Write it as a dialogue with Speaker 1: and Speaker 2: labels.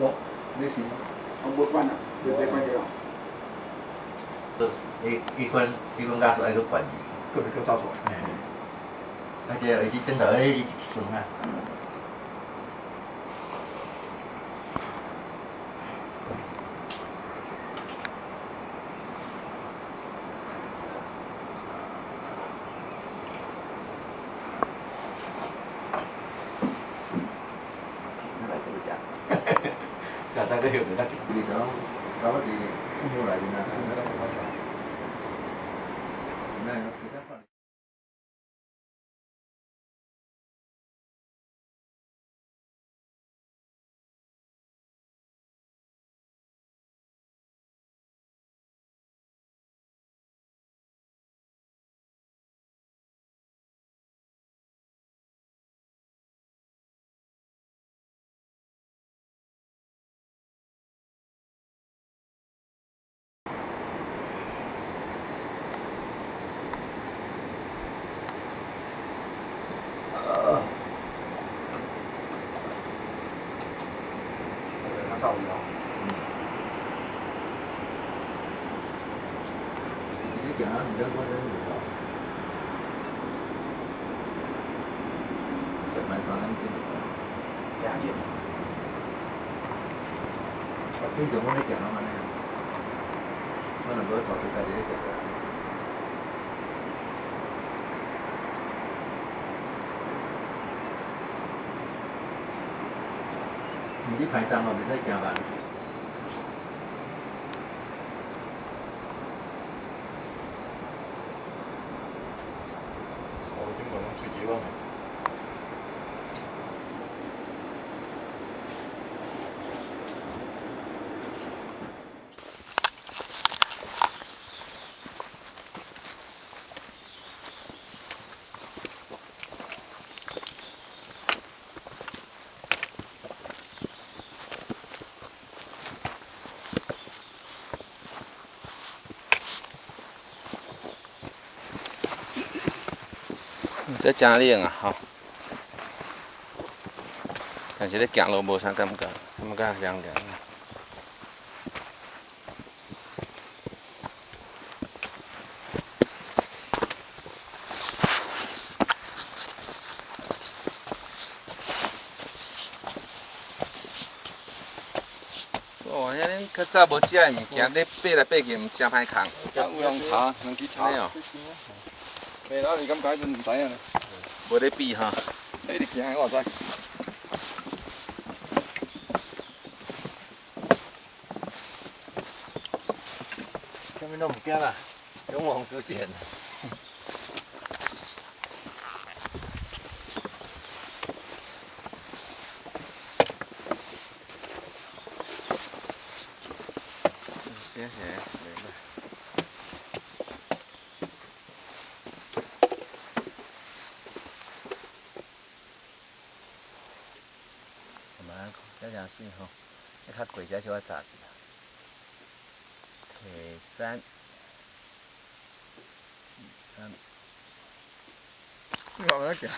Speaker 1: 无，你是？
Speaker 2: 我无管啊，你别管这个。
Speaker 3: 伊伊款伊款家属爱阁管伊，
Speaker 1: 阁袂阁走出来。
Speaker 3: 啊，这个伊顶头迄一算啊。大家休袂得。
Speaker 1: 伊就讲搞伫树木内面啊。
Speaker 3: 你行啊，毋免管啥物路。食饭3点钟。
Speaker 2: 两点。
Speaker 3: 啊，正常阮咧行拢按呢，我若无带著家己咧行。毋你排档嘛，袂使行慢。
Speaker 4: 这真冷啊，吼！但是咧行路无啥感觉，感觉凉凉。哦，遐恁较早无食的物件，咧爬来爬去，毋真歹空。
Speaker 1: 有用茶，两支茶。
Speaker 4: 哦。
Speaker 1: 袂啦，你感觉彼阵毋知影呢？
Speaker 4: 无咧比吼。
Speaker 1: 一直行，我知。
Speaker 3: 啥物拢毋惊啦，勇往直前。
Speaker 4: 真是袂歹。这真媠吼，你较过才小可早去啊。提山，提山。
Speaker 1: 你慢慢行。